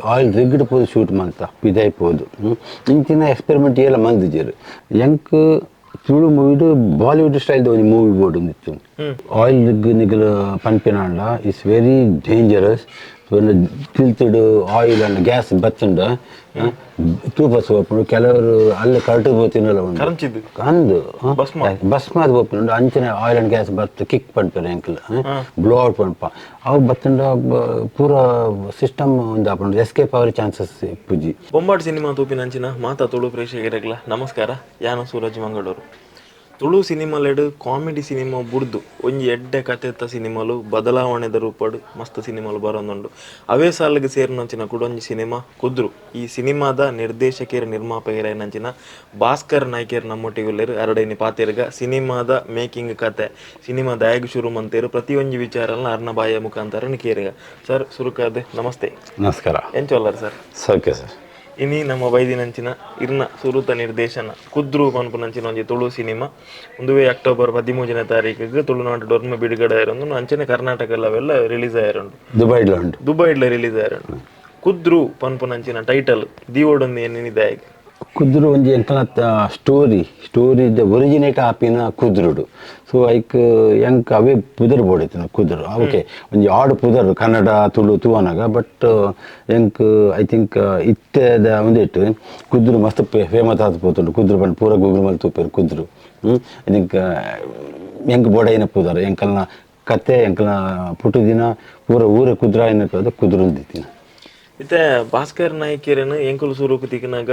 Oil rigged ಪೋದು shoot ಮಲ್ತ ಪಿದಾಯಿ ಪೋದು ಇಂಚಿನ ಎಕ್ಸ್ಪೆರಿಮೆಂಟ್ ಏಲ ಮಲ್ದಿಜೆರ್. ಎಂಕ್ ತುಳು ಮೂವಿಡ್ ಬಾಲಿವುಡ್ ಸ್ಟೈಲ್ದ ಒಂಜಿ ಮೂವಿ ಬೋಡು. ಆಯಿಲ್ ರಿಗ್ ನಿಗಲ್ ಪನ್ಪಿನಾಂಡ it's very dangerous. ತಿಲ್ತುಡು oil and gas ಬತ್ತುಂಡ ತೂಪಸ್ ಪೋಪುಂಡು. ಕೆಲವರು ಅಲ್ಲೇ ಕರಟು ಪೋತಿನಲ್ಲ ಉಂಡು. ಕರಂಚಿದ್ ಅಂದು. ಭಸ್ಮ. ಭಸ್ಮ ಅದು ಪೋಪುಂಡು. ಅಂಚನೆ oil and gas ಬತ್ತು ಕಿಕ್ ಪನ್ಪೆರ್ ಎಂಕಲ್, ಬ್ಲೋ ಔಟ್ ಪನ್ಪ. ಅವು ಬತ್ತುಂಡ ಪೂರ ಸಿಸ್ಟಮ್ ಉಂದಾಪುಂಡು, ಎಸ್ಕೇಪ್ ಆವರೆ ಚಾನ್ಸಸ್ ಇಪ್ಪುಜಿ. ಬೊಂಬಾಟ್ ಸಿನಿಮಾ ತೂಪಿನಂಚಿನ ಮಾತಾ ತುಳು ಪ್ರೇಕ್ಷಕರಿಗ್ಲ ನಮಸ್ಕಾರ. ಯಾನ ಸೂರಜ್ ಮಂಗಳೂರು. ತುಳು ಸಿನಿಮಾಲೆಡ್ ಕಾಮಿಡಿ ಸಿನಿಮಾ ಬುಡ್ದು ಒಂಜಿ ಎಡ್ಡೆ ಕತೆತ ಸಿನಿಮಾಲು ಬದಲಾವಣೆದ ರೂಪಡ್ ಮಸ್ತ್ ಸಿನಿಮಾಲು ಬರೊಂದುಂಡು. ಅವೇ ಸಾಲಿಗೆ ಸೇರಿನಂಚಿನ ಕುಡೊಂಜಿ ಸಿನಿಮಾ ಕುದ್ರು. ಈ ಸಿನಿಮಾದ ನಿರ್ದೇಶಕರು ನಿರ್ಮಾಪಕರಾಯಿನಂಚಿನ ಭಾಸ್ಕರ್ ನಾಯ್ಕೆರ್ ನಮ್ಮೊಟ್ಟಿಗೆ ಉಲ್ಲೆರ್. ಅರಡೈನಿ ಪಾತೆರ್ಗ. ಸಿನಿಮಾದ ಮೇಕಿಂಗ್ ಕತೆ, ಸಿನಿಮಾ ದಾಯಗ್ ಶುರು ಮಂತೇರು, ಪ್ರತಿಯೊಂಜಿ ವಿಚಾರನ ಅರ್ನ ಬಾಯ ಮುಖಾಂತರ ಕೇರುಗ. ಸರ್, ಸುರುಕಾದ್ ನಮಸ್ತೆ. ನಮಸ್ಕಾರ. ಎಂಚೊಲ್ಲರ್ ಸರ್? ಸೌಖ್ಯ ಸರ್. ಇನಿ ನಮ್ಮ ಬೈದಿನಂಚಿನ ಇರ್ನ ಸುರುತ ನಿರ್ದೇಶನ ಕುದ್ರು ಪನ್ಪುನಂಚಿನ ಒಂಜಿ ತುಳು ಸಿನಿಮಾ ಉಂದುವೇ ಅಕ್ಟೋಬರ್ 13ನೇ ತಾರೀಕಿಗೆ ತುಳುನಾಡು ಡೊರ್ಮ ಬಿಡುಗಡೆ ಆಯಿರೊಂದು, ಅಂಚನೆ ಕರ್ನಾಟಕ ಅವೆಲ್ಲ ರಿಲೀಸ್ ಆಯಿರುಂಡು. ದುಬೈಡ್ಲ ಉಂಡು. ದುಬೈಡ್ಲ ರಿಲೀಸ್ ಆಯಿರುಂಡು. ಕುದ್ರು ಪನ್ಪುನಂಚಿನ ಟೈಟಲ್ ದೀವೊಡೊಂದು ಎನ್ನಿದಾಯಗ್? ಕುದ್ರು ಒಂಜಿ ಎಂಕಲ್ನ story story originate ಆಪಿನ ಕುದುರುಡು. ಸೊ ಐಕ್ ಎಂಕ್ ಅವೇ ಪುದರ್ ಬೋಡಿತ್ತಿನ ಕುದುರು. ಓಕೆ, ಒಂಜಿ ಆಡ್ ಪುದರ್ ಕನ್ನಡ ತುಳು ತೂವನಾಗ. ಬಟ್ ಎಂಕ್ I think ಇತ್ತೆದ ಒಂದಿಟ್ಟು ಕುದುರು ಮಸ್ತ್ ಫೇಮಸ್ ಆದ್ ಪೋತುಂಡು. ಕುದುರು ಪಂಡ ಪೂರ ಗೂಗಲ್ ಮಲ್ತ್ ತೂಪೆರ್ ಕುದುರು. I think ಎಂಕ್ ಬೋಡೈನ ಪುದರ್, ಎಂಕಲ್ನ ಕತೆ, ಎಂಕಲ್ನ ಪುಟ್ಟುದಿನ ಪೂರ ಊರ ಕುದುರಾಯಿನ ಕುದುರು ದಿತ್ತಿನ. ಇತ್ತೆ ಭಾಸ್ಕರ್ ನಾಯ್ಕೆರೆನ್ ಎಂಕುಲು ಸುರುಕು ತಿಕ್ಕಿನಾಗ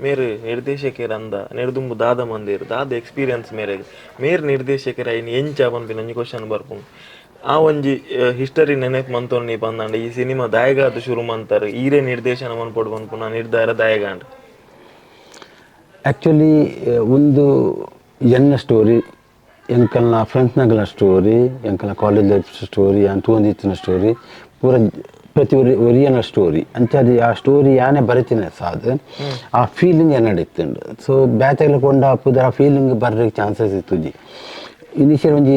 ಮೇರು ನಿರ್ದೇಶಕರ ಅಂದ ನೆರ್ದುಂಬು ದಾದ ಮಂದಿರ್, ದಾದ ಎಕ್ಸ್ಪೀರಿಯನ್ಸ್ ಮೇರೆಗ್, ಮೇರ್ ನಿರ್ದೇಶಕರ ಐನ್ ಎಂಚ ಪನ್ಪಿನ ಒಂಜಿ ಕ್ವಶನ್ ಬರ್ಪುಂಡು. ಆ ಒಂಜಿ ಹಿಸ್ಟರಿ ನೆನಪು ಮಂತೊನ್ನಿ ಪಂದಾಂಡ, ಈ ಸಿನಿಮಾ ದಾಯಗಾದ್ ಶುರು ಮಂತಾರೆ, ಈರೇ ನಿರ್ದೇಶನ ಮನ್ಪೊಡು ಪನ್ಪುನ ನಿರ್ಧಾರ ದಾಯಗಾಂಡ್? ಆ್ಯಕ್ಚುಲಿ ಒಂದು ಎನ್ನ ಸ್ಟೋರಿ, ಎಂಕಲ್ನ ಫ್ರೆಂಡ್ಸ್ನಾಗಲ ಸ್ಟೋರಿ, ಎಂಕಲ್ನ college life story, ಅಂತ ತೂವೊಂದಿತ್ತಿನ ಸ್ಟೋರಿ, ಪೂರ ಪ್ರತಿ ಒರಿ ಒರಿಯನ ಸ್ಟೋರಿ. ಅಂಚಾದ್ ಆ ಸ್ಟೋರಿ ಯಾನೆ ಬರಿತಿನ ಸಾದ್ ಆ ಫೀಲಿಂಗ್ ಎನ್ನಡ ಇತ್ತುಂಡು. ಸೊ ಬ್ಯಾತೆಗ್ಲ ಕೊಂಡ ಪುದರ್ ಆ ಫೀಲಿಂಗ್ ಬರ್ರೆ ಚಾನ್ಸಸ್ ಇತ್ತುಜಿ. ಇನಿಷಿಯಲ್ ಒಂಜಿ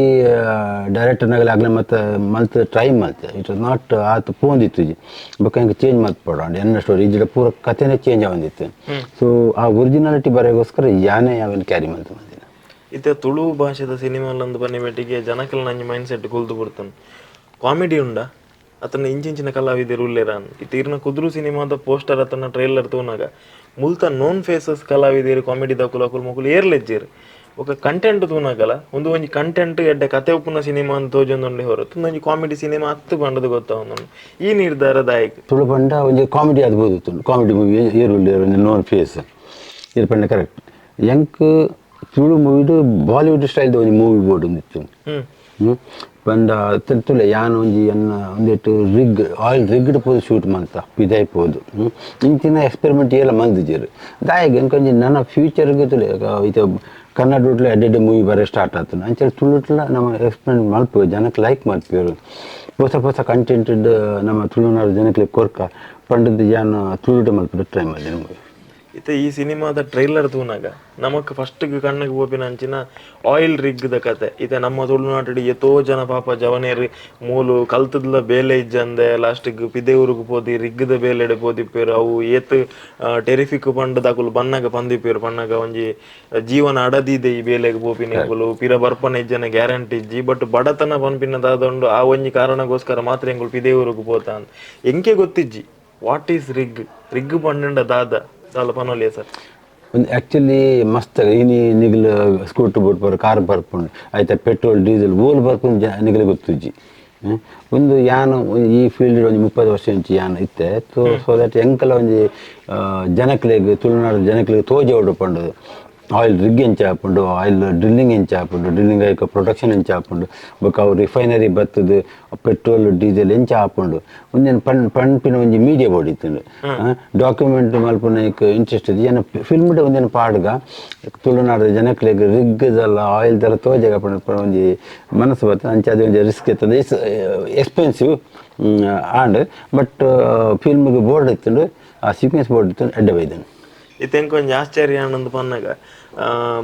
ಡೈರೆಕ್ಟರ್ನಾಗಲ ಆಗ್ಲೇ ಮತ್ತೆ ಮಲ್ತ್ ಟ್ರೈ ಮಲ್ತೆ. It was not ಆತ್ ಪೋಂದಿತ್ತುಜಿ. ಬೊಕ್ಕ ಎಂಕ್ ಚೇಂಜ್ ಮಲ್ತ್ ಅಂಡ್ ಎನ್ನ ಸ್ಟೋರಿ ಇಜ್ಜಿಡ ಪೂರ ಕತೆನೇ ಚೇಂಜ್ ಆವೊಂದಿತ್ತು. ಸೊ ಆ ಒರಿಜಿನಾಲಿಟಿ ಬರೆಗೋಸ್ಕರ ಯಾನೇ ಯಾವನ್ ಕ್ಯಾರಿ ಮಲ್ತ್ ಬಂದಿನ. ಇತ್ತೆ ತುಳು ಭಾಷೆದ ಸಿನಿಮಾಲಂದು ಬನ್ನಿ ಬೆಟ್ಟಿಗೆ ಜನಕಲ್ ನಂಜಿ ಮೈಂಡ್ ಸೆಟ್ ಕುಲ್ದು ಬಿಡ್ತಾನೆ, ಕಾಮಿಡಿ ಉಂಡ ಅತನ ಇಂಚಿಂಚಿನ ಕಲಾವಿದರು ಉಲ್ಲೇರ. ಇತ್ತೆ ಇರ್ನ ಕುದುರು ಸಿನಿಮಾದ ಪೋಸ್ಟರ್ ಅತನ ಟ್ರೈಲರ್ ತೂನಾಗ ಮುಲ್ತ ನೋನ್ ಫೇಸಸ್ ಕಲಾವಿದರು, ಕಾಮಿಡಿ ದಕುಲು ಅಕುಲು ಮೊಕುಲು ಏರ್ಲೆಜ್ಜೇರು. ఒక ಕಂಟೆಂಟ್ ತೂನಾಗಲ ಒಂದು ಒಂಜಿ ಕಂಟೆಂಟ್ ಎಡ್ಡೆ ಕತೆ ಉಪ್ಪುನ ಸಿನಿಮಾ ಅಂತ ತೋಜೊಂದುಂಡೆ ಹೊರತು ಒಂಜಿ ಕಾಮಿಡಿ ಸಿನಿಮಾ ಅತ್ತು ಪಂಡದು ಗೊತ್ತಾವೊಂದುಂಡು. ಈ ನಿರ್ಧಾರ ದಾಯಕ್? ತುಳು ಪಂಡ ಒಂಜಿ ಕಾಮಿಡಿ ಆಗ್ಬೋದು, ಕಾಮಿಡಿ ಮೂವಿ, ಏರುಲ್ಲೇರು ಒಂಜಿ ನೋನ್ ಫೇಸ್ ಇರ್ ಪಂಡ ಕರೆಕ್ಟ್. ಎಂಕ್ ತುಳು ಮೂವಿಡ್ ಬಾಲಿವುಡ್ ಸ್ಟೈಲ್ದ ಒಂಜಿ ಮೂವಿ ಬೋಡು ಇತ್ತು. ಪಂಡ ತುಲೆ ಯಾನ್ ಒಂಜಿ ಎನ್ನ ಒಂದೆಟ್ಟು ರಿಗ್ ಆಯಿಲ್ ರಿಗ್ಡ್ ಪೋದು ಶೂಟ್ ಮಲ್ತ ಪಿದಾಯಿ ಪೋದು ಇಂಚಿನ ಎಕ್ಸ್ಪೆರಿಮೆಂಟ್ ಏಲ ಮಲ್ದಿಜೆರ್. ದಾಯೆಗ್ ಎಂಕ್ ಒಂಜಿ ನನ ಫ್ಯೂಚರ್ಗ್ ತುಲೆ ಇತ್ತೆ ಕನ್ನಡ ಎಡ್ಡೆ ಮೂವಿ ಬರ ಸ್ಟಾರ್ಟ್ ಆತುಂಡು. ಅಂಚನೆ ತುಳುಟ್ಲ ನಮ್ಮ ಎಕ್ಸ್ಪೆರಿಮೆಂಟ್ ಮಲ್ಪು, ಜನಕ್ಕೆ ಲೈಕ್ ಮಲ್ಪುವೆರ್. ಹೊಸ ಹೊಸ ಕಂಟೆಂಟ್ ನಮ್ಮ ತುಳುನಾಡು ಜನಕ್ಲೆಗ್ ಕೊರ್ಕ ಪಂಡದ್ ಯಾನ್ ತುಳುಟು ಮಲ್ಪುನ ಟ್ರೈ ಮಲ್ದಿನ ಮೂವಿ. ಇತ್ತೆ ಈ ಸಿನಿಮಾದ ಟ್ರೈಲರ್ ತೂನಾಗ ನಮಕ್ ಫಸ್ಟ್ ಕಣ್ಣಿಗೆ ಪೋಪಿನ ಅಂಚಿನ ಆಯಿಲ್ ರಿಗ್ದ ಕತೆ. ಇತ್ತೆ ನಮ್ಮ ತುಳುನಾಟು ಎತೋ ಜನ ಪಾಪ ಜವನೇರ್ ಮೂಲು ಕಲ್ತದ್ಲ ಬೇಲೆ ಇಜ್ಜಂದೆ ಲಾಸ್ಟಿಗ್ ಪಿದೆಯೂರುಗು ಪೋದಿ ರಿಗ್ದ ಬೇಲೆಡೆ ಪೋದಿಪ್ಪೇರು. ಅವು ಏತ್ ಟೆರಿಫಿಕ್ ಪಂಡದ ಅಕುಲು ಬನ್ನಗ ಪಂದಿಪ್ಪೇರು. ಪನ್ನಗ ಒಂಜಿ ಜೀವನ ಅಡದಿದೆ ಈ ಬೇಲೆಗ್ ಪೋಪಿನ ಎಂಕುಲು ಪಿರ ಬರ್ಪನ ಇಜ್ಜನ ಗ್ಯಾರಂಟಿ ಇಜ್ಜಿ, ಬಟ್ ಬಡತನ ಪನ್ಪಿನ ದಾದೊಂಡು, ಆ ಒಂಜಿ ಕಾರಣಗೋಸ್ಕರ ಮಾತ್ರ ಎಂಕುಲು ಪಿದೆಯೂರುಗು ಪೋತ ಅಂದ್. ಎಂಕೆ ಗೊತ್ತಿಜ್ಜಿ what is rig, rig ಪಂಡ ದಾದ ದಾಲ ಪನೊಲಿಯ ಸರ್? ಒಂದು ಆ್ಯಕ್ಚುಲಿ ಮಸ್ತ್ ಇನಿ ನಿಗಲ್ ಸ್ಕೂಟರ್ ಬುಡ್ಪರ್, ಕಾರ್ ಬರ್ಪುಂಡು, ಆಯ್ತಾ ಪೆಟ್ರೋಲ್ ಡೀಸೆಲ್ ಓಲ್ ಬರ್ಪುಂಡು ನಿಗಲ್ ಗೊತ್ತುಜ್ಜಿ. ಒಂದು ಯಾನ್ ಈ ಫೀಲ್ಡ್ ಒಂಜಿ 30 ವರ್ಷ ಇಂಚಿ ಯಾನ್ ಇತ್ತೆ. So so that ಎಂಕಲ ಒಂಜಿ ಜನಕ್ಲೆಗ್, ತುಳುನಾಡು ಜನಕ್ಲೆಗ್ ತೋಜೋಡು ಪಂಡುದು ಆಯಿಲ್ ರಿಗ್ ಎಂಚ ಆಪುಂಡು, ಆಯಿಲ್ ಡ್ರಿಲ್ಲಿಂಗ್ ಎಂಚ ಆಪುಂಡು, ಡ್ರಿಲ್ಲಿಂಗ್ ಆಯ್ಕ ಪ್ರೊಡಕ್ಷನ್ ಎಂಚ ಆಪುಂಡು, ಬೊಕ್ಕ ಅವು ರಿಫೈನರಿ ಬತ್ತದು ಪೆಟ್ರೋಲ್ ಡೀಸೆಲ್ ಎಂಚ ಆಪುಂಡು ಒಂಜೆನ್ ಪಣ್ ಪನ್ಪಿನ ಒಂಜಿ ಮೀಡಿಯಾ ಬೋರ್ಡ್ ಇತ್ತುಂಡು. ಡಾಕ್ಯುಮೆಂಟ್ ಮಲ್ಪುನ ಇಂಟ್ರೆಸ್ಟ್ ಇದೆ. ಏನ ಫಿಲ್ಮ್ಡ್ ಒಂಜೆನ್ ಪಾಡ್ಗ ತುಳುನಾಡು ಜನಕ್ಲೆಗ್ ರಿಗ್ದಲ್ಲ ಆಯಿಲ್ ದಲ್ಲ ತೋಜಗ ಪಂಡ ಒಂಜಿ ಮನಸ್ಸು ಬರ್ತದೆ. ಅಂಚ ಅದು ಒಂಜಿ ರಿಸ್ಕ್ ಇರ್ತದೆ, it's expensive and but ಫಿಲ್ಮ್ಗೆ board ಇತ್ತುಂಡು, ಆ ಸೀಕ್ವೆನ್ಸ್ ಬೋರ್ಡ್ ಇತ್ತು, ಎಡ್ಡೆ ಬೈದನು. ಇತ್ತೆ ಒಂಜಿ ಆಶ್ಚರ್ಯ ಆನಂದ್ ಪನ್ನಗ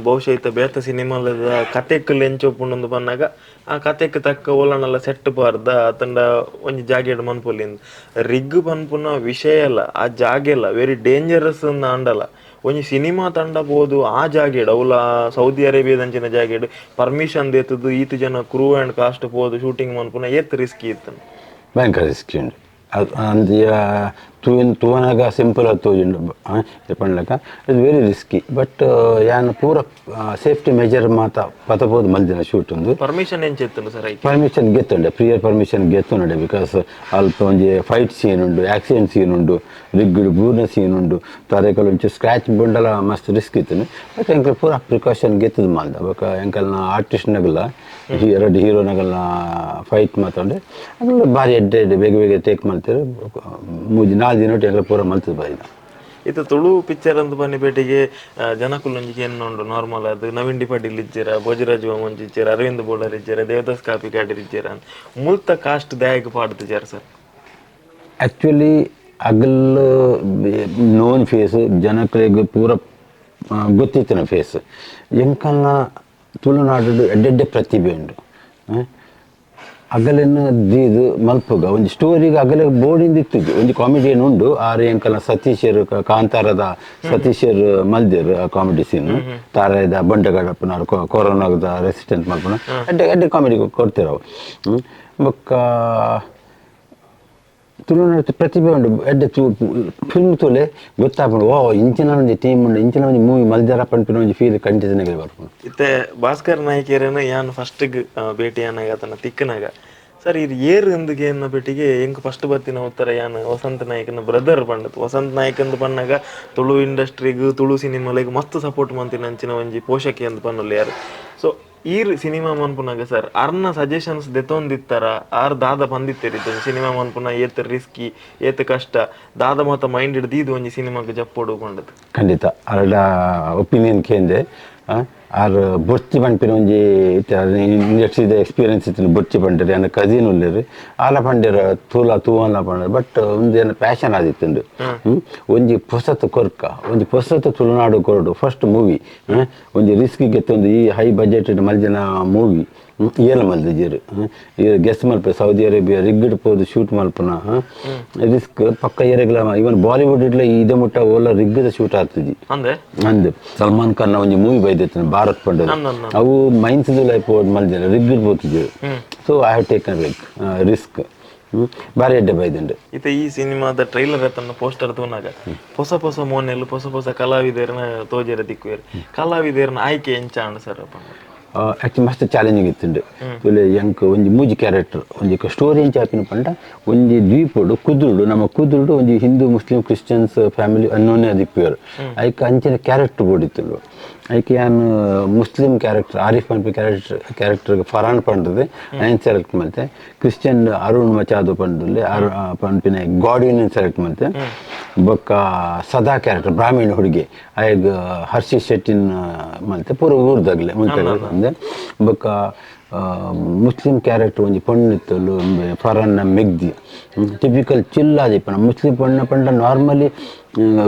ಬಹುಶಃ ಇತ್ತ ಬೇತ ಸಿನಿಮಾಲದ ಕತೆಕ್ ಲೆಂಚೊಪ್ಪುಂಡು ಪನ್ನಗ ಆ ಕತೆಕ್ ತಕ್ಕ ಓಲನಲ್ಲ ಸೆಟ್ ಪಾರ್ದ ಅತಂಡ ಒಂಜಿ ಜಾಗೆಡ್ ಮನ್ಪೊಲಿಂದ್ ರಿಗ್ ಪನ್ಪುನ ವಿಷಯ ಅಲ್ಲ ಆ ಜಾಗೆಲ್ಲ ವೆರಿ ಡೇಂಜರಸ್ ಅಂದ್ ಆಂಡಲ ಒಂಜಿ ಸಿನಿಮಾ ತಂಡ ಪೋದು ಆ ಜಾಗೆಡ್ ಅವ್ಲ ಸೌದಿ ಅರೇಬಿಯಾದಂಚಿನ ಜಾಗೆಡ್ ಪರ್ಮಿಷನ್ ದೇತದು ಈತ್ ಜನ crew and cost ಪೋದು ಶೂಟಿಂಗ್ ಮನ್ಪುನ ಏತ್ ರಿಸ್ಕಿ ಇತ್ತು ಭಯಂಕರ ರಿಸ್ಕಿ ಉಂಡು ಅಂದ್ ತೂವನಾಗ ಸಿಂಪಲ್ ಆದ್ ತೋಜುಂಡು ಪಂಡ್ಲಕ it's very risky but ಯಾನ್ ಪೂರ ಸೇಫ್ಟಿ ಮೆಜರ್ ಮಾತ ಪತಪೋದು ಮಲ್ದಿನ ಶೂಟ್ ಉಂದು ಪರ್ಮಿಷನ್ ಎಂಚ ಇತ್ತುಂಡು ಸರ್ ಐಕ್ ಪರ್ಮಿಷನ್ ಗೆತ್ತುಂಡೆ ಪ್ರಿಯರ್ ಪರ್ಮಿಷನ್ ಗೆತ್ತುಂಡೆ because ಅಲ್ಪ ಒಂಜಿ ಫೈಟ್ ಸೀನ್ ಉಂಡು ಆಕ್ಸಿಡೆಂಟ್ ಸೀನ್ ಉಂಡು ರಿಗ್ಡ್ ಬೂರ್ನ ಸೀನ್ ಉಂಡು ತರೆಕಲ್ ಒಂಚು ಸ್ಕ್ರ್ಯಾಚ್ ಬುಂಡಲ ಮಸ್ತ್ ರಿಸ್ಕ್ ಇತ್ತು ಬಟ್ ಎಂಕಲ್ ಪೂರ ಪ್ರಿಕಾಷನ್ ಗೆತ್ತದ ಮಲ್ದ ಬೊಕ ಎಂಕಲ್ನ ಆರ್ಟಿಸ್ಟ್ನಗಲ ಎರಡು ಹೀರೋನಗಲ್ನ ಫೈಟ್ ಮಾತಾಂಡೆ ಅಗಲ ಭಾರಿ ಎಡ್ಡೆ ಎಡ್ಡೆ ಬೇಗ ಬೇಗ ಟೇಕ್ ಮಲ್ತೇವೆ ಮೂಜಿ ನಾಲ್ ದಿನ ಎಂಕಲ್ ಪೂರ ಮಲ್ತದ ಬಾಯಿನ ಇತ್ತ ತುಳು ಪಿಕ್ಚರ್ ಅಂತ ಬನ್ನಿ ಪೇಟೆಗೆ ಜನಕುಲೊಂಜಿ ಉಂಡು ನಾರ್ಮಲ್ ಅದು ನವೀನ್ ಡಿ ಪಾಟೀಲ್ ಇಜ್ಜೆರ ಭೋಜರಾಜ್ ಒಂಜಿ ಇಜ್ಜೆರ ಅರವಿಂದ್ ಬೋಳರ್ ಇಜ್ಜೆರ ದೇವದಾಸ್ ಕಾಪಿ ಕಾಡಿರ್ ಇಜ್ಜೆರ ಮುಲ್ತ ಕಾಸ್ಟ್ ದಾಯಕ ಪಾಡ್ತಿಜಾರ ಸರ್ ಆ್ಯಕ್ಚುಲಿ ಅಗಲ್ ನೋನ್ ಫೇಸ್ ಜನಕ್ಲೆಗ್ ಪೂರ ಗೊತ್ತಿತ್ತಿನ ಫೇಸ್ ಎಂಕಲ್ನ ತುಳುನಾಡು ಎಡ್ಡೆಡ್ಡೆ ಪ್ರತಿಭೆ ಉಂಡು ಅಗಲೆನ್ ದೀದ್ ಮಲ್ಪುಗ ಒಂಜಿ ಸ್ಟೋರಿಗೆ ಅಗಲೆ ಬೋರ್ಡಿಂದ ಇತ್ತು ಒಂಜಿ ಕಾಮಿಡಿಯನ್ ಉಂಡು ಆರ್ ಎಂಕಲ್ನ ಸತೀಶರು ಕಾಂತಾರದ ಸತೀಶರು ಮಲ್ದೇರು ಆ ಕಾಮಿಡಿ ಸೀನ್ ತಾರಾಯದ ಬಂಡಗಡಪ್ಪನವ್ರು ಕೊರೋನಾದ ರೆಸಿಸ್ಟೆಂಟ್ ಮಲ್ಪುನ ಎಡ್ಡೆ ಎಡ್ಡೆ ಕಾಮಿಡಿ ಕೊಡ್ತಿರವು ಬೊಕ್ಕ ತುಳುನಾಡು ಪ್ರತಿಭೆ ಉಂಡು ಎಡ್ಡೆ ತೂ ಫಿಲ್ಮ್ ತೂಲೆ ಗೊತ್ತಾಪುಂಡು ಓ ಇಂಚಿನ ಒಂಜಿ ಟೀಮ್ ಉಂಡು ಇಂಚಿನ ಒಂಜಿ ಮೂವಿ ಮಲ್ದರ ಪನ್ಪಿನ ಒಂಜಿ ಫೀಲ್ ಖಂಡಿತ ಬರ್ಪುಂಡು ಇತ್ತೆ ಭಾಸ್ಕರ್ ನಾಯ್ಕೇರನ ಯಾನ್ ಫಸ್ಟ್ ಭೇಟಿ ಆನಾಗ ಆತನ ತಿಕ್ಕನಾಗ ಸರ್ ಇದು ಏರ್ ಇಂದುಗೆ ಎನ್ನ ಪೆಟ್ಟಿಗೆ ಎಂಕ್ ಫಸ್ಟ್ ಬತ್ತಿನ ಉತ್ತರ ಯಾನ್ ವಸಂತ ನಾಯಕನ ಬ್ರದರ್ ಪಂಡತ್ ವಸಂತ ನಾಯಕ್ ಅಂದ್ ಪನ್ನಗ ತುಳು ಇಂಡಸ್ಟ್ರಿಗ್ ತುಳು ಸಿನಿಮಾಲೆಗ್ ಮಸ್ತ್ ಸಪೋರ್ಟ್ ಮಂತಿನ ಅಂಚಿನ ಒಂಜಿ ಪೋಷಕೆ ಅಂದ್ ಪನ್ನೊಲ್ಲ ಯಾರು ಸೊ ಈರ್ ಸಿನಿಮಾ ಮನ್ಪುನಾಗ ಸರ್ ಅರ್ನ ಸಜೆಷನ್ಸ್ ದೆತೊಂದಿತ್ತರ ಆರ್ ದಾದ ಬಂದಿತ್ತೇರಿ ಸಿನಿಮಾ ಮನ್ಪುನ ಏತ್ ರಿಸ್ಕಿ ಏತ್ ಕಷ್ಟ ದಾದ ಮತ ಮೈಂಡ್ ದೀದ್ ಒಂಜಿ ಸಿನಿಮಾಗ್ ಜಪ್ಪೊಡು ಪಂಡದ್ ಖಂಡಿತ ಅರಡ ಒಪಿನಿಯನ್ ಕೇಂದೆ ಆರ್ ಬೊರ್ಚಿ ಪನ್ಪಿನ ಒಂಜಿ ಇಂಡಸ್ಟ್ರಿದ ಎಕ್ಸ್ಪೀರಿಯನ್ಸ್ ಇತ್ತು ಬೊರ್ಚಿ ಪಂಡೇರು ಎನ್ನ ಕಸಿನ್ ಉಲ್ಲೆರ್ ಆಲ ಪಂಡೇರ್ ತೂಲ ತೂವನ್ಲ ಪಂಡೇರ್ ಬಟ್ ಒಂದು ಏನ ಪ್ಯಾಷನ್ ಆದಿತ್ತುಂಡು ಒಂಜಿ ಪೊಸತ್ ಕೊರ್ಕ ಒಂಜಿ ಪೊಸತ್ ತುಳುನಾಡು ಕೊರಡು ಫಸ್ಟ್ ಮೂವಿ ಒಂಜಿ ರಿಸ್ಕ್ ಗೆತ್ತೊಂದು ಈ ಹೈ ಬಜೆಟ್ ಮಲ್ದಿನ ಮೂವಿ ಏಲ ಮಲ್ದಿಜೆರ್ ಗೆಸ್ ಮಲ್ಪೆ ಸೌದಿ ಅರೇಬಿಯಾ ರಿಗ್ಡ್ ಪೋದು ಶೂಟ್ ಮಲ್ಪುನ ರಿಸ್ಕ್ ಪಕ್ಕ ಏರೆಗ್ಲ ಇವನ್ ಬಾಲಿವುಡ್ ಇಡ್ಲ ಇದೇ ಮುಟ್ಟ ಓಲ ರಿಗ್ಗದ ಶೂಟ್ ಆಗ್ತದೆ ಅಂದೆ ಅಂದ್ ಸಲ್ಮಾನ್ ಖಾನ್ ಒಂಜಿ ಮೂವಿ ಬೈದಿತ್ತು ಭಾರತ್ ಪಂಡದ ಅವು ಮೈನ್ಸ್ ಲೈಫ್ ಮಲ್ದಿನ ರಿಗ್ಡ್ ಪೋತಿದ್ರು so I have taken risk ಬಾರಿ ಎಡ್ಡೆ ಬೈದುಂಡು ಇತ್ತೆ ಈ ಸಿನಿಮಾದ ಟ್ರೈಲರ್ ತನ್ನ ಪೋಸ್ಟರ್ ತೂನಾಗ ಹೊಸ ಹೊಸ ಮೋನೆಲ್ ಹೊಸ ಹೊಸ ಕಲಾವಿದರನ ತೋಜೆರ ದಿಕ್ಕುವೆರ್ ಕಲಾವಿದರನ ಆಯ್ಕೆ ಎಂಚ ಆಂಡ್ ಸರ್ ಆ್ಯಕ್ಚುಲಿ ಮಸ್ತ್ ಚಾಲೆಂಜಿಂಗ್ ಇತ್ತುಂಡು ತುಲೆ ಎಂಕ್ ಒಂಜಿ ಮೂಜಿ ಕ್ಯಾರೆಕ್ಟರ್ ಒಂಜಿ ಸ್ಟೋರಿ ಎಂಚ ಆಪಿನ ಪಂಡ ಒಂಜಿ ದ್ವೀಪಡು ಕುದುರುಡು ನಮ್ಮ ಕುದುರುಡು ಒಂಜಿ ಹಿಂದೂ Muslim Christians family ಅನ್ನೋನೇ ದಿಪ್ಪುವೆರ್ ಐಕ್ ಅಂಚಿನ ಕ್ಯಾರೆಕ್ಟರ್ ಬೋಡಿತ್ತುಂಡು ಐಕ್ ಯಾನ್ ಮುಸ್ಲಿಂ ಕ್ಯಾರೆಕ್ಟರ್ ಆರಿಫ್ ಪನ್ಪಿ ಕ್ಯಾರೆಕ್ಟರ್ ಕ್ಯಾರೆಕ್ಟರ್ ಫರಾನ್ ಪಂಡದೆ ಐನ್ ಸೆಲೆಕ್ಟ್ ಮಲ್ತೆ ಕ್ರಿಶ್ಚಿಯನ್ ಅರುಣ್ ಮಚಾದು ಪಂಡಲ್ಲಿ ಅರು ಪನ್ಪಿನ ಗಾಡ್ವಿನ್ ಸೆಲೆಕ್ಟ್ ಮಲ್ತೆ ಬೊಕ್ಕ ಸದಾ ಕ್ಯಾರೆಕ್ಟರ್ ಬ್ರಾಹ್ಮಣ ಹುಡುಗಿ ಆಯಗ್ ಹರ್ಷಿ ಶೆಟ್ಟಿನ ಮಲ್ತೆ ಪೂರ ಊರ್ದಾಗ್ಲೆ ಮುಂಚೆ ಅಂದೆ ಬೊಕ್ಕ ಮುಸ್ಲಿಂ ಕ್ಯಾರೆಕ್ಟರ್ ಒಂಜಿ ಪೊಣ್ಣು ಇತ್ತಲು ಫರಾನ್ನ ಮೆಗ್ದಿ ಟಿಪಿಕಲ್ ಚಿಲ್ ಆದಿಪ್ಪನ ಮುಸ್ಲಿಂ ಪೊಣ್ಣ ಪಂಡ ನಾರ್ಮಲಿ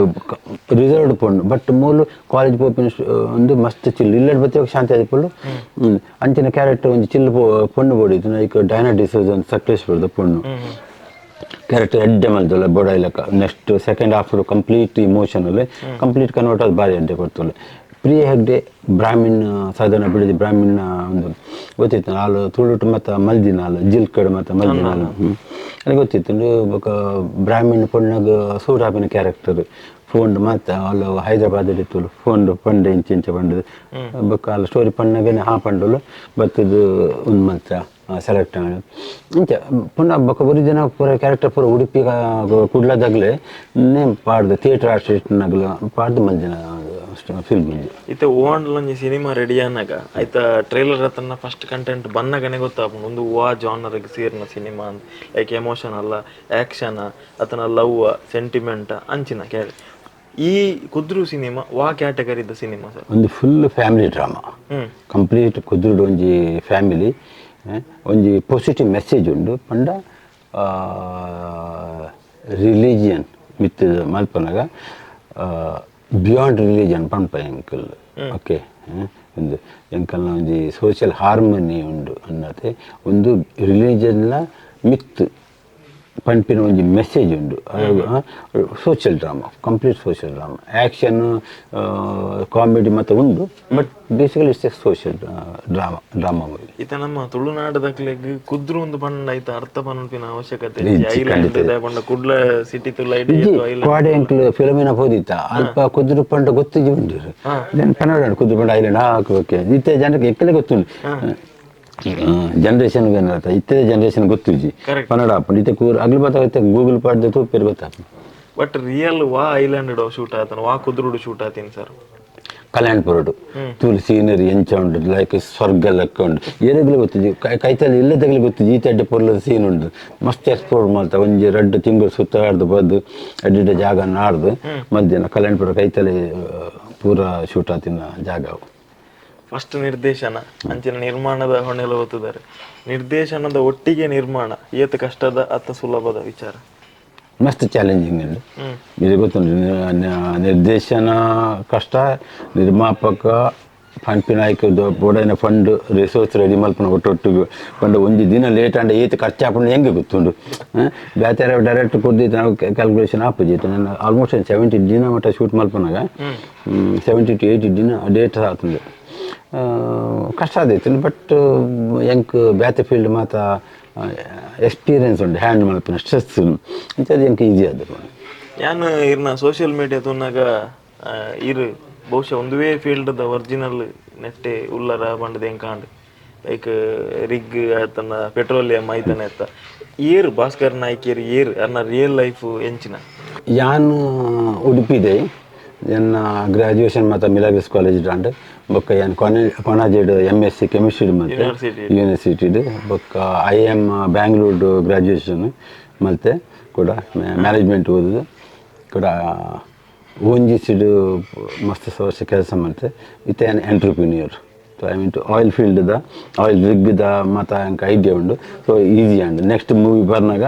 ರಿಸರ್ವ್ಡ್ ಪೊಣ್ಣು ಬಟ್ ಮೂಲು ಕಾಲೇಜ್ ಪೋಪಿನ ಒಂದು ಮಸ್ತ್ ಚಿಲ್ ಇಲ್ಲಡ್ ಬತ್ತಿ ಶಾಂತಿ ಆದಿಪ್ಪಲು ಅಂಚಿನ ಕ್ಯಾರೆಕ್ಟರ್ ಒಂಜಿ ಚಿಲ್ ಪೊಣ್ಣು ಬೋಡಿತ್ತು ಲೈಕ್ ಡೈನಾ ಡಿಸೋಜ್ ಒಂದು ಸಕಲೇಶ್ಪುರದ ಪೊಣ್ಣು ಕ್ಯಾರೆಕ್ಟರ್ ಎಡ್ಡೆ ಮಲ್ತಲ್ಲ ಬೊಡ ಇಲ್ಲಕ next second half complete emotional complete convert ಆದ ಬಾರಿ ಎಡ್ಡೆ ಕೊಡ್ತಲ್ಲ ಪ್ರಿಯ ಹೆಗ್ಡೆ ಬ್ರಾಹ್ಮಿನ್ ಸಾಧನ ಬಿಡಿದ ಬ್ರಾಹ್ಮಿನ್ ಒಂದು ಗೊತ್ತಿತ್ತು ನಾಲು ತುಳುಟು ಮತ್ತು ಮಲ್ದಿನಾಲು ಜಿಲ್ಕಡ್ ಮತ್ತು ಮಲ್ದಿನಾಲು ಅಲ್ಲಿ ಗೊತ್ತಿತ್ತು ಬೊಕ ಬ್ರಾಹ್ಮಿನ್ ಪೊಣ್ಣಗ್ ಸೂಟ್ ಆಪಿನ ಕ್ಯಾರೆಕ್ಟರ್ ಫೋನ್ ಮಾತ ಅಲ್ಲ ಹೈದರಾಬಾದ್ ಇತ್ತು ಫೋನ್ ಪಂಡೆ ಇಂಚ ಇಂಚ ಪಂಡದು ಬೊಕ್ಕ ಅಲ್ಲ ಸ್ಟೋರಿ ಪಣ್ಣಗನೆ ಹಾ ಪಂಡಲು ಬತ್ತದು ಒಂದು ಮಲ್ತ ಸೆಲೆಕ್ಟ್ ಇಂಚ ಪುನಃ ಬೊಕ್ಕ ಒರಿ ಜನ ಪೂರ ಕ್ಯಾರೆಕ್ಟರ್ ಪೂರ ಉಡುಪಿ ಕುಡ್ಲದಾಗಲೇ ನೇಮ್ ಪಾಡ್ದು ಥಿಯೇಟರ್ ಆರ್ಟಿಸ್ಟ್ನಾಗಲು ಪಾಡ್ದು ಮಲ್ದಿನ ಫಿಲ್ಮ್ ಇಂಜಿ ಇತ್ತೆ ಓಂಡ್ಲೊಂಜಿ ಸಿನಿಮಾ ರೆಡಿ ಆನಾಗ ಆಯ್ತ ಟ್ರೈಲರ್ ಅತನ್ನ ಫಸ್ಟ್ ಕಂಟೆಂಟ್ ಬನ್ನಗನೆ ಗೊತ್ತಾಪುಂಡು ಒಂದು ವಾ ಜಾನರ್ಗೆ ಸೇರಿನ ಸಿನಿಮಾ ಅಂತ ಲೈಕ್ ಎಮೋಷನ್ ಅಲ್ಲ ಆ್ಯಕ್ಷನ್ ಅತನ ಲವ್ ಸೆಂಟಿಮೆಂಟ್ ಅಂಚಿನ ಕೇಳಿ ಈ ಕುದ್ರು ಸಿನಿಮಾ ವಾ ಕ್ಯಾಟಗರಿದ ಸಿನಿಮಾ ಸರ್ ಒಂದು full family drama complete ಕುದುರುಡು ಒಂಜಿ ಫ್ಯಾಮಿಲಿ ಒಂಜಿ ಪಾಸಿಟಿವ್ ಮೆಸೇಜ್ ಉಂಡು ಪಂಡ ರಿಲಿಜಿಯನ್ ಮಿತ್ ಮಲ್ಪನಗ Beyond religion ಪನ್ಪ ಎಂಕಲ್. ಓಕೆ, ಒಂದು ಎಂಕಲ್ನ ಒಂಜಿ ಸೋಷಿಯಲ್ ಹಾರ್ಮನಿ ಉಂಡು ಅನ್ನತೆ ಒಂದು ರಿಲಿಜನ್ನ ಮಿತ್ ಪನ್ಪಿನ ಒಂಜಿ ಮೆಸೇಜ್ ಉಂಡು. Social drama, complete social drama. Action, comedy ಮತ್ತು ಉಂಡು, but basically it's a social drama movie. ಇತ್ತ ನಮ್ಮ ತುಳುನಾಡದಕ್ಲೆಗ್ ಕುದ್ರು ಒಂದು ಪಂಡ ಐತ ಅರ್ಥ ಪನ್ಪಿನ ಅವಶ್ಯಕತೆ ಇಜ್ಜಿ, ಐಲ್ಯಾಂಡ್ ಖಂಡಿತ. ಪಂಡ ಕುಡ್ಲ ಸಿಟಿ ತುಲ ಇಜ್ಜಿ. ಕೋಡೆ ಎಂಕ್ಲು ಫಿಲಮಿನ ಪೋದಿತ್ತ, ಅಲ್ಪ ಕುದ್ರು ಪಂಡ ಗೊತ್ತಿಜ್ಜಿ ಉಂಡು. Then Kannada ಕುದ್ರು ಪಂಡ ಐಲ್ಯಾಂಡ್ ಹಾಕಿ. ಓಕೆ, ಇತ್ತೆ ಜನಕ್ಕೆ ಎಕ್ಕಲೆ ಗೊತ್ತುಂಡು. ಜನರೇಷನ್ ಇತ್ತೆ ಜನರೇಷನ್ ಗೊತ್ತುಜ್ಜಿ. Correct. Kannada ಆಪುಂಡು ಇತ್ತೆ ಕೂರ್ ಅಗ್ಲು ಬತ್ತ ಇತ್ತೆ ಗೂಗಲ್ ಪಾಡ್ದು ತೂಪೆರ್, ಗೊತ್ತಾಪುಂಡು. ಬಟ್ ರಿಯಲ್ ವಾ ಐಲ್ಯಾಂಡ್ ಶೂಟ್ ಆತನ, ವಾ ಕುದ್ರುಡು ಶೂಟ್ ಆತೀನಿ ಸರ್? ಕಲ್ಯಾಣಪುರಡು. ತೂಲು ಸೀನರಿ ಎಂಚ ಉಂಡು, ಲೈಕ್ ಸ್ವರ್ಗ ಲೆಕ್ಕ ಉಂಡು. ಏರೆಗ್ಲೂ ಗೊತ್ತಿಜ್ಜಿ, ಕೈತಲ್ಲಿ ಇಲ್ಲದಗ್ಲೂ ಗೊತ್ತಿಜ್ಜಿ ಈ ತಡ್ಡೆ ಪೊರ್ಲದ ಸೀನ್ ಉಂಡು. ಮಸ್ತ್ ಎಕ್ಸ್ಪ್ಲೋರ್ ಮಾಡ್ತಾ ಒಂಜಿ ರಡ್ಡ್ ತಿಂಗಳು ಸುತ್ತಾಡ್ದು ಬದ್ದು ಅಡ್ಡಿಡ್ಡ ಜಾಗ ನಾಡ್ದು ಮಧ್ಯಾಹ್ನ ಕಲ್ಯಾಣಪುರ ಕೈತಲ್ಲಿ ಪೂರ ಶೂಟ್ ಆತಿನ ಜಾಗ ಅವು. ಫಸ್ಟ್ ನಿರ್ದೇಶನ ಅಂಚಿನ ನಿರ್ಮಾಣದ ಹೊಣೆಲ ಹೊತ್ತಿದ್ದಾರೆ. ನಿರ್ದೇಶನದ ಒಟ್ಟಿಗೆ ನಿರ್ಮಾಣ ಏತ್ ಕಷ್ಟದ ಅತ್ತ ಸುಲಭದ ವಿಚಾರ? ಮಸ್ತ್ ಚಾಲೆಂಜಿಂಗ್ ಉಂಡು. ಇದು ಗೊತ್ತುಂಟು, ನಿರ್ದೇಶನ ಕಷ್ಟ, ನಿರ್ಮಾಪಕ ಪನ್ಪಿನಾಯ್ಕ ಬೋಡೈನ fund resource ready ಮಲ್ಪನ ಒಟ್ಟೊಟ್ಟಿಗೆ ಪಂಡ ಒಂಜಿ ದಿನ ಲೇಟ್ ಆಂಡ ಏತ್ ಖರ್ಚಾಪುಂಡು ಹೆಂಗೆ ಗೊತ್ತುಂಡು. ಬೇತೆ ಡೈರೆಕ್ಟ್ ಕೊಡ್ದಿತ್ತು ನಾವು ಕ್ಯಾಲ್ಕುಲೇಷನ್ ಆಪುಜಿ. ನಾನು ಆಲ್ಮೋಸ್ಟ್ 70 ದಿನ ಮಟ್ಟ ಶೂಟ್ ಮಲ್ಪನಾಗ 70 ಟು 80 ದಿನ ಡೇಟ್ ಆತುಂಡು. ಕಷ್ಟ ಆದೈತು, ಬಟ್ ಎಂಕ್ ಬೇತೆ ಫೀಲ್ಡ್ ಮಾತ ಎಕ್ಸ್ಪೀರಿಯನ್ಸ್ ಉಂಟು, ಹ್ಯಾಂಡಲ್ ಮಲ್ಪಿನ ಸ್ಟ್ರೆಸ್ ಇಂಚ ಎಂಕ್ ಈಸಿ ಆದ. ಯಾನ್ ಇರ್ನ ಸೋಷಿಯಲ್ ಮೀಡಿಯಾ ತೂನಾಗ ಇರ್ ಬಹುಶಃ ಒಂದುವೇ ಫೀಲ್ಡ್ ದ ಒರಿಜಿನಲ್ ನೆಟ್ಟೆ ಉಲ್ಲರ ಪಂಡದ ಎಂಕಾಂಡ್. ಲೈಕ್ ರಿಗ್ ಆತನ ಪೆಟ್ರೋಲಿಯಂ ಐತನ ಎತ್ತ ಏರ್ ಭಾಸ್ಕರ್ ನಾಯ್ಕೇರ್ ಏರ್ ಅನ್ನ ರಿಯಲ್ ಲೈಫ್ ಎಂಚಿನ? ಯಾನ್ ಉಡುಪಿದೆ. ಎನ್ನ ಗ್ರಾಜುಯೇಷನ್ ಮತ್ತು ಮಿಲಾಗ್ರಿಸ್ ಕಾಲೇಜ್ ಅಂಡ್ ಬೊಕ್ಕ ಯಾನ್ ಕೊನಾಜೆಡ್ M S C chemistry ಮತ್ತೆ University. ಯೂನಿವರ್ಸಿಟಿಡ್. ಬೊಕ್ಕ I M Bangalore graduation ಮತ್ತೆ ಕೂಡ ಮ್ಯಾನೇಜ್ಮೆಂಟ್ ಓದುದು. ಕೂಡ ಓ N G ಸಿಡ್ ಮಸ್ತ್ ವರ್ಷ ಕೆಲಸ ಮತ್ತೆ ಇತ್ತೆ entrepreneur. So I mean to oil ಫೀಲ್ಡ್ದ oil ರಿಗ್ದ ಮತ್ತು ಅಂಕ ಐಡಿಯಾ ಉಂಡು. So easy and next movie ಬರ್ನಾಗ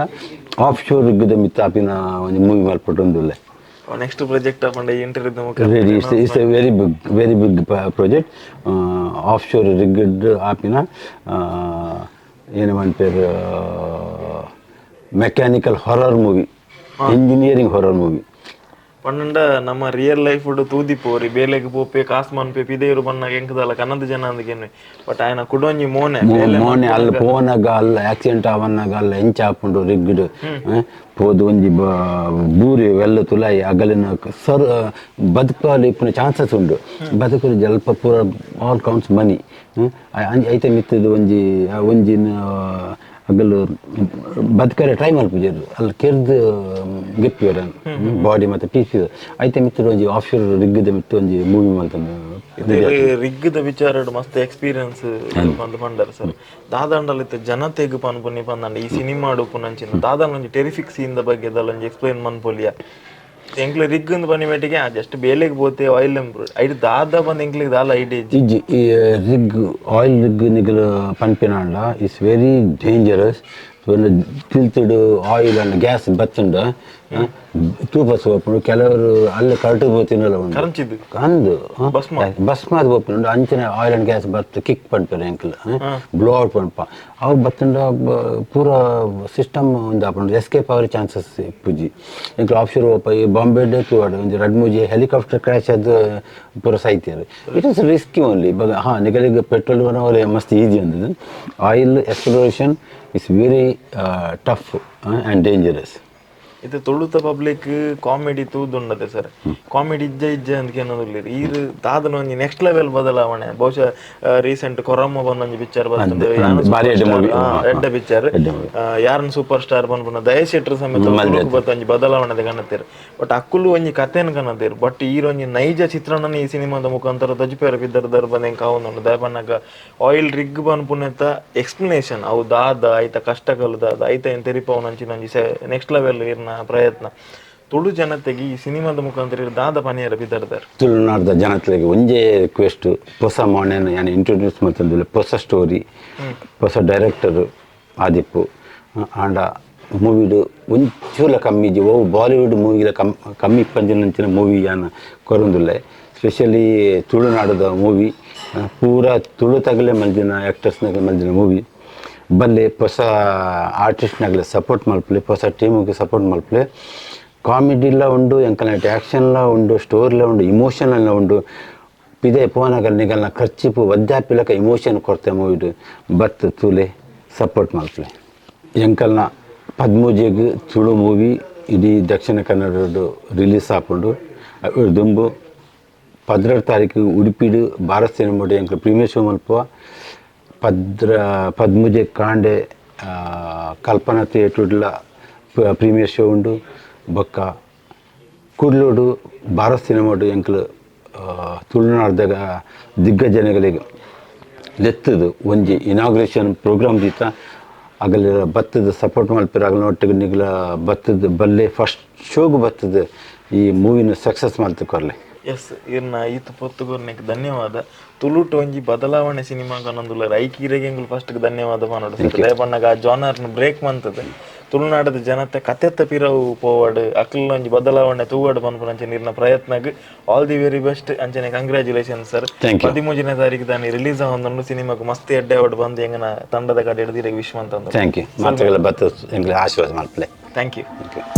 of ಶೋರ್ ರಿಗ್ದ ಮಿತ್ತಾಪಿನ ಒಂಜಿ ಮೂವಿ ಮಲ್ಪಟ್ಟು. ನೆಕ್ಸ್ಟ್ ಪ್ರಾಜೆಕ್ಟ್ ಪಂಡ interview? Ready. It's a very big, very big project. Offshore rigged ಆಪಿನ ಏನು ಪನ್ಪೆರ್, mechanical horror movie, engineering horror movie. ಪಂಡ ನಮ್ಮ ರಿಯಲ್ ಲೈಫ್ ತೂದಿಪೋರಿ ಬೇಲೆಗ್ ಪೋಪೆ, ಕಾಸ್ ಮನ್ಪೆ, ಪಿದೇರು ಬನ್ನಾಗ ಎಂಕದಲ್ಲ ಕನ್ನದ ಜನ ಅಂದಕೇನು. ಬಟ್ ಆಯನ ಕುಡೊಂಜಿ ಮೋನೆ ಬೇಲೆ. ಮೋನೆ ಅಲ್ಲಿ ಪೋನಾಗ ಅಲ್ಲ ಆಕ್ಸಿಡೆಂಟ್ ಆವನ್ನಾಗ ಅಲ್ಲ ಎಂಚ ಆಪುಂಡು, ರಿಗ್ಡ್ ಪೋದು ಒಂಜಿ ಬೂರಿ ವೆಲ್ಲ ತುಲಾಯಿ ಅಗಲಿನ ಸರ್ ಬದುಕಲು ಇಪ್ಪುನ ಚಾನ್ಸಸ್ ಉಂಡು. ಬದುಕಲು ಜಲ್ಪ ಪೂರ ಆಲ್ ಕೌಂಟ್ಸ್ ಮನಿ. ಐತೆ ಮಿತ್ತದ ಒಂಜಿ ಒಂಜಿನ ಅಗಲು ಬದುಕರೆ ಟ್ರೈ ಮಲ್ಪುಜೆರ್, ಅಲ್ಲಿ ಕೆರ್ದು ಗೆಪ್ಪಿಯರ್ ಬಾಡಿ ಮತ್ತೆ ಪೀಸ್. ಐತೆ ಮಿತ್ತದ ಒಂಜಿ ಆಫ್ ಶೋರ್ ರಿಗ್ಗದ ಮಿತ್ತು ಒಂಜಿ ಮೂವಿ ಮಲ್ತಂದು. ರಿಗ್ಗದ ವಿಚಾರಡ್ ಮಸ್ತ್ ಎಕ್ಸ್ಪೀರಿಯನ್ಸ್ ಪಂದ್ ಪಂಡರ್ ಸರ್. ದಾದಾಂಡಲ ಇತ್ತೆ ಜನತೆಗ್ ಪನ್ಪುನಿ ಪಂದಂಡ ಈ ಸಿನಿಮಾ ಉಪ್ಪುನಂಚಿನ ದಾದಾಂಡ ಒಂಜಿ ಟೆರಿಫಿಕ್ ಸೀನ್ the ಬಗ್ಗೆ ದಾಲ ಒಂಜಿ ಎಕ್ಸ್ಪ್ಲೈನ್ ಮನ್ಪೊಲಿಯ ಎಂಕ್ಲೆ? ರಿಗ್ ಅಂದ್ ಪನಿ ಮೇಟಿಗೆ ಜಸ್ಟ್ ಬೇಲೆಗ್ ಪೋತೆ ಆಯಿಲ್ ಐಟ್ ದಾದ ಬಂದ್ ಎಂಕ್ಲೆಗ್ ದಾಲ ಐಡಿಯಾ ಇಜ್ಜಿ. ಇಜ್ಜಿ. ಈ ರಿಗ್, ಆಯಿಲ್ ರಿಗ್ ನಿಗಲು ಪನ್ಪಿನಾಂಡ it's very dangerous. ತಿಲ್ತುಡು oil and gas ಬತ್ತುಂಡ ತೂಪಸ್ ಪೋಪುಂಡು. ಕೆಲವರು ಅಲ್ಲೇ ಕರಟು ಪೋತಿನಲ್ಲ ಉಂಡು. ಕರಂಚಿದ್ದು. ಅಂದು. ಭಸ್ಮ. ಭಸ್ಮ ಅದು ಪೋಪುಂಡು. ಅಂಚನೆ oil and gas ಬತ್ತು ಕಿಕ್ ಪನ್ಪೆರ್ ಎಂಕಲ್, ಬ್ಲೋ ಔಟ್ ಪನ್ಪ. ಅವು ಬತ್ತುಂಡ ಪೂರ ಸಿಸ್ಟಮ್ ಒಂದು ಆಪುಂಡು, ಎಸ್ಕೇಪ್ ಆವರೆ ಚಾನ್ಸಸ್ ಇಪ್ಪುಜಿ. ಎಂಕಲ್ ಆಫ್ ಶೋರ್ ಪೋಪ, ಈ ಬಾಂಬೆ ತೂವಡ್ ಒಂಜಿ ರಡ್ಡ್ ಮೂಜಿ ಹೆಲಿಕಾಪ್ಟರ್ ಕ್ರ್ಯಾಶ್ ಅದು ಪೂರ ಸೈತಿಯರ್. It is risky only. ಹಾಂ, ನಿಗಲಿಗೆ ಪೆಟ್ರೋಲ್ ಮಸ್ತ್ ಈಜಿ ಅಂದದ್ದು. Oil exploration is very tough and dangerous. ಇದು ತುಳುತ ಪಬ್ಲಿಕ್ ಕಾಮಿಡಿ ತೂದುಂಡದೆ ಸರ್. ಕಾಮಿಡಿ ಇಜ್ಜ ಇಜ್ಜ ಅಂತ ಕೇನೋದಿಲ್ಲ. ಈರ್ ದಾದನ ಒಂಜಿ ನೆಕ್ಸ್ಟ್ ಲೆವೆಲ್ ಬದಲಾವಣೆ. ಬಹುಶಃ ರೀಸೆಂಟ್ ಕೊರಮ್ಮ ಬಂದ ಒಂಜಿ ಪಿಕ್ಚರ್ ಬರ್ತದೆ. ಭಾರಿ ಎಡ್ಡೆ movie. ಎಡ್ಡೆ ಪಿಕ್ಚರ್. ಎಡ್ಡೆ movie. ಯಾರನ್ ಸೂಪರ್ ಸ್ಟಾರ್ ಪನ್ಪುನ ದಯಶೆಟ್ರ್ ಸಮೇತ ತುಳುಕು ಬತ್ತ ಒಂಜಿ ಬದಲಾವಣೆ ಕಣತ್ತೇರ್. ಬಟ್ ಅಕ್ಕುಲು ಒಂಜಿ ಕಥೆನ್ ಕಣತ್ತೇರ್. ಬಟ್ ಈರ್ ಒಂಜಿ ನೈಜ ಚಿತ್ರಣನ ಈ ಸಿನಿಮಾದ ಮುಖಾಂತರ ತಜುಪೇರ ಪಿದರ್ ದರ್ ಬಂದ ಎಂಕ್ ಆವೊಂದುಂಡು. ದಾಯೆ ಆಯಿಲ್ ರಿಗ್ ಪನ್ಪುನೆತ ಎಕ್ಸ್ಪ್ಲನೇಷನ್ ಅವು ದಾದ, ಐತ ಕಷ್ಟಕಲು ದಾದ, ಐತ ಏನ್ ತೆರಿಪಾವುನಂಚಿನ ಒಂಜಿ ನೆಕ್ಸ್ಟ್ ಲೆವೆಲ್ ಇರ್ನ ಪ್ರಯತ್ನ. ತುಳು ಜನತೆಗೆ ಈ ಸಿನಿಮಾದ ಮುಖಾಂತರ ಇರ್ ದಾದ ಪನಿಯರ ಪಿದರ್ದಾರ್? ತುಳುನಾಡ್ದ ಜನತೆಗೆ ಒಂಜೇ ರಿಕ್ವೆಸ್ಟ್. ಹೊಸ ಮಾಣೆನ ಯಾನ್ ಇಂಟ್ರೊಡ್ಯೂಸ್ ಮಲ್ತೊಂದುಲ್ಲೆ. ಹೊಸ ಸ್ಟೋರಿ, ಹೊಸ ಡೈರೆಕ್ಟರ್ ಆದಿಪ್ಪು. ಆಂಡ ಮೂವಿಡ್ ಒಂಚೂಲ ಕಮ್ಮಿ ಇಜ್ಜಿ. ಒವು ಬಾಲಿವುಡ್ ಮೂವಿಲ ಕಮ್ಮಿ ಇಪ್ಪಂಜಿನಂಚಿನ ಮೂವಿ ಯಾನ್ ಕೊರೊಂದುಲ್ಲೆ. ಸ್ಪೆಷಲಿ ತುಳುನಾಡುದ ಮೂವಿ, ಪೂರ ತುಳು ತಗಲೆ ಮಲ್ದಿನ ಆ್ಯಕ್ಟರ್ಸ್ನಗಲೆ ಮಲ್ದಿನ ಮೂವಿ. ಬಲ್ಲೆ, ಹೊಸ ಆರ್ಟಿಸ್ಟ್ನಗಲೆ ಸಪೋರ್ಟ್ ಮಲ್ಪಲೆ, ಹೊಸ ಟೀಮಿಗೆ ಸಪೋರ್ಟ್ ಮಲ್ಪಲೆ. ಕಾಮಿಡಿಲ ಉಂಡು ಎಂಕಲ್ನ, ಆ್ಯಕ್ಷನ್ಲ ಉಂಡು, ಸ್ಟೋರಿಲ ಉಂಡು, ಇಮೋಷನಲ್ ಉಂಡು. ಪಿದೆ ಪೋನಗ ನಿಗಲ್ನ ಖರ್ಚಿಪು ವದ್ಯಾಪಿಲಕ ಇಮೋಷನ್ ಕೊರ್ತೆ ಮೂವಿಡ್. ಬತ್ ತೂಲೆ, ಸಪೋರ್ಟ್ ಮಲ್ಪಲೆ. ಎಂಕಲ್ನ 13ಗ್ ತುಳು ಮೂವಿ ಇಡೀ ದಕ್ಷಿಣ ಕನ್ನಡಡ್ ರಿಲೀಸ್ ಆಪುಂಡು. ಅವು ದುಂಬು 12 ತಾರೀಕು ಉಡುಪಿಡು ಭಾರತ್ ಸಿನಿಮಾಡ್ ಎಂಕ್ಲು ಪ್ರೀಮಿಯರ್ ಶೋ ಮಲ್ಪುವ. 13 ಕಾಂಡೆ ಕಲ್ಪನಾ ಥಿಯೇಟ್ರ್ಡ್ಲ ಪ್ರೀಮಿಯರ್ ಶೋ ಉಂಡು. ಬೊಕ್ಕ ಕುಡ್ಲೋಡು ಭಾರತ್ ಸಿನಿಮಾಡು ಎಂಕ್ಲು ತುಳುನಾಡ್ದಾಗ ದಿಗ್ಗಜನಗಳಿಗೆ ಲೆತ್ತದು ಒಂಜಿ ಇನಾಗ್ರೇಷನ್ ಪ್ರೋಗ್ರಾಮ್ ದೀತ. ಅಗಲ ಬತ್ತದ ಸಪೋರ್ಟ್ ಮಲ್ಪೆರ್. ಅಗಲ ಒಟ್ಟಿಗೆ ನಿಗ್ಲ ಬತ್ತದ ಬಲ್ಲೆ, ಫಸ್ಟ್ ಶೋಗ್ ಬತ್ತದ ಈ ಮೂವಿನ ಸಕ್ಸಸ್ ಮಲ್ತು ಕೊರ್ಲೆ. ಎಸ್, ಇರ್ನ ಈತ್ ಪೊತ್ತು ಕೊರ್ನೆಕ್ ಧನ್ಯವಾದ. ತುಳುಟು ಒಂಜಿ ಬದಲಾವಣೆ ಸಿನಿಮಾ ಕನೊಂದುಲ್ಲೆರ್, ಐಕ್ ಇರೆಗ್ ಎಂಕುಲು ಫಸ್ಟ್ ಧನ್ಯವಾದ ಪನೊಡು ಸರ್. ದಾಯೆ ಪನ್ನಗ ಆ ಜಾನರ್ನ ಬ್ರೇಕ್ ಮಂತದೆ ತುಳುನಾಡದ ಜನತೆ ಕತೆತ್ತ ಪಿರವು ಪೋವಡ್, ಅಕ್ಲ್ನ ಒಂಜಿ ಬದಲಾವಣೆ ತೂವಡ್ ಪನ್ಪುನಂಚಿನ ಇರ್ನ ಪ್ರಯತ್ನಗ್ ಆಲ್ the very best. ಅಂಚನೆ ಕಂಗ್ರಾಚುಲೇಷನ್ ಸರ್. Thank you. 13ನೇ ತಾರೀಕು ದಾನಿ ರಿಲೀಸ್ ಆವೊಂದುಂಡು. ಸಿನಿಮಾಗ್ ಮಸ್ತ್ ಎಡ್ಡೆ ಆವಡ್ ಬಂದು ಎಂಗನ ತಂಡದ ಕಡೆ ಹಿಡ್ದು ಇರೆಗ್ ವಿಶ್ ಮಂತೊಂದು. Thank you. ಮಾತ್ರಗಳ ಬತ್ತ ಎಂಕ್ಲೆ ಆಶೀರ್ವಾದ ಮಲ್ಪಲೆ. Thank you. Thank you.